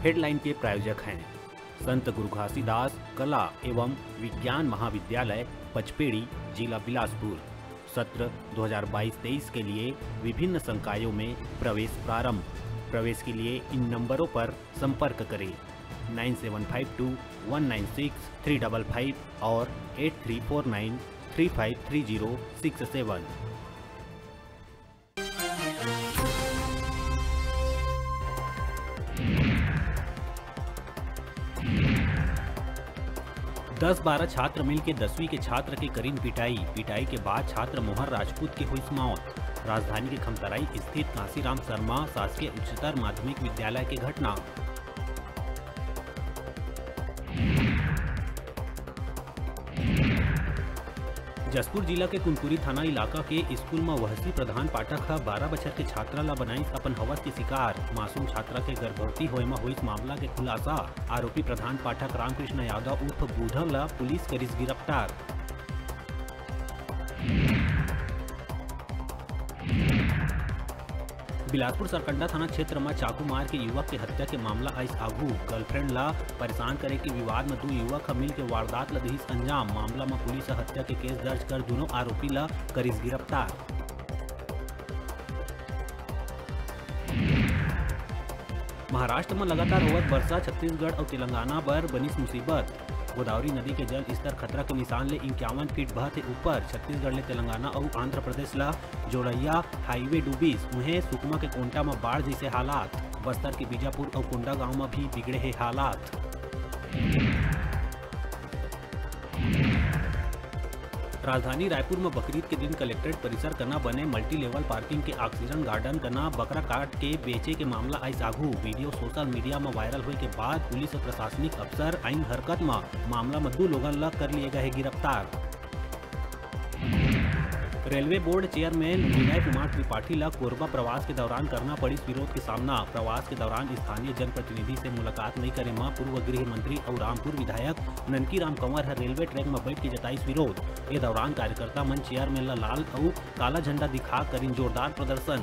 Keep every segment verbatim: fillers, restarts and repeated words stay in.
Headline के प्रायोजक हैं संत गुरु घासीदास कला एवं विज्ञान महाविद्यालय पचपेड़ी, जिला बिलासपुर। सत्र दो हज़ार बाईस तेईस के लिए विभिन्न संकायों में प्रवेश प्रारंभ। प्रवेश के लिए इन नंबरों पर संपर्क करें, nine seven five two one nine six three double five और eight three four nine three five three zero six seven. दस बारह छात्र मिलके दसवीं के छात्र के करिन पिटाई। पिटाई के बाद छात्र मोहन राजपूत के होइस मौत। राजधानी के खमतराई स्थित कांसीराम शर्मा शासकीय उच्चतर माध्यमिक विद्यालय के घटना। जशपुर जिला के कुनकुरी थाना इलाका के स्कूल म वहसी प्रधान पाठक ह बारह बछर के छात्रा ल बनाइस अपन हवस के शिकार। मासूम छात्रा के गर्भवती होए म होइस मामला के खुलासा। आरोपी प्रधान पाठक रामकृष्ण यादव उर्फ बूढ़न ल पुलिस करिस गिरफ्तार। बिलासपुर सरकंडा थाना क्षेत्र म चाकू मार के युवक के हत्या के मामला आइस आघू। गर्लफ्रेंड ला परेशान करे के विवाद म दू युवक ह मिल के वारदात ल दिहिस अंजाम। मामला म पुलिस ह हत्या के केस दर्ज कर दुनों आरोपी ल करिस गिरफ्तार। महाराष्ट्र म लगातार होवत बरसा छत्तीसगढ़ अउ तेलंगाना बर बनिस मुसीबत। गोदावरी नदी के जल स्तर खतरा के निशान ले इक्यावन फीट बहत हे ऊपर। छत्तीसगढ़ ले तेलंगाना अउ आंध्र प्रदेश ल जोड़इया हाईवे डूबिस। उहें, सुकमा के कोंटा म बाढ़ जइसे हालात। बस्तर के बीजापुर अउ कोंडागांव म भी बिगड़े हे हालात। राजधानी रायपुर म बकरीद के दिन कलेक्ट्रेट परिसर कना बने मल्टी लेवल पार्किंग के ऑक्सीजन गार्डन कना बकरा काट के बेचे के मामला आइस आघू। वीडियो सोशल मीडिया म वायरल होए के बाद पुलिस अउ प्रशासनिक अफसर आइन हरकत म। मामला म दू लोगन ल कर लिए गए हे गिरफ्तार। Railway board chairman Vinay Kumar Tripathi ल कोरबा प्रवास के दौरान करना पड़िस विरोध के सामना। प्रवास के दौरान स्थानीय जनप्रतिनिधि से मुलाकात नइ करे म पूर्व गृह मंत्री अउ रामपुर विधायक ननकी राम कंवर ह रेलवे ट्रैक म बैठ के जताइस विरोध। ए दौरान कार्यकर्ता मन चेयरमैन ल लाल अउ काला झंडा दिखा करिन जोरदार प्रदर्शन।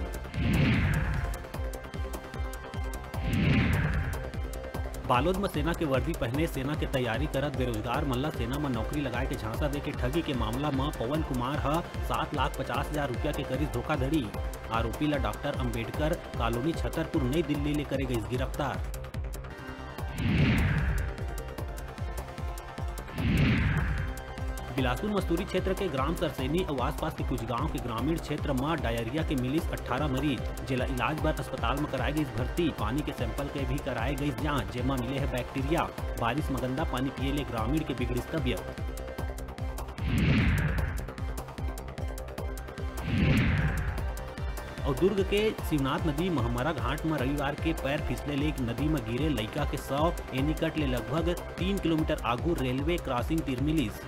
बालोद म सेना के वर्दी पहने सेना के तैयारी करत बेरोजगार मन ल सेना म नौकरी लगाए के झांसा देके ठगी के मामला म पवन कुमार ह सात लाख पचास हजार रुपया के करिस धोखाधड़ी। आरोपी ल डॉक्टर अंबेडकर कॉलोनी छतरपुर नई दिल्ली ले करे गइस गिरफ्तार। बिलासपुर मस्तूरी क्षेत्र के ग्राम सरसेनी अउ आसपास के कुछ गांव के ग्रामीण क्षेत्र म डायरिया के मिलिस अट्ठारह मरीज, जेला इलाज बर अस्पताल म कराए गइस भर्ती। पानी के सैंपल के भी कराए गइस जांच, जेमा मिले हे बैक्टीरिया। बारिश म गंदा पानी पिए ले ग्रामीण के बिगड़िस तबियत। अउ दुर्ग के शिवनाथ नदी महमरा घाट म रविवार के पैर फिसले ले एक नदी म गिरे लइका के शव एनीकट ले लगभग तीन किलोमीटर आगू रेलवे क्रॉसिंग तीर मिलिस।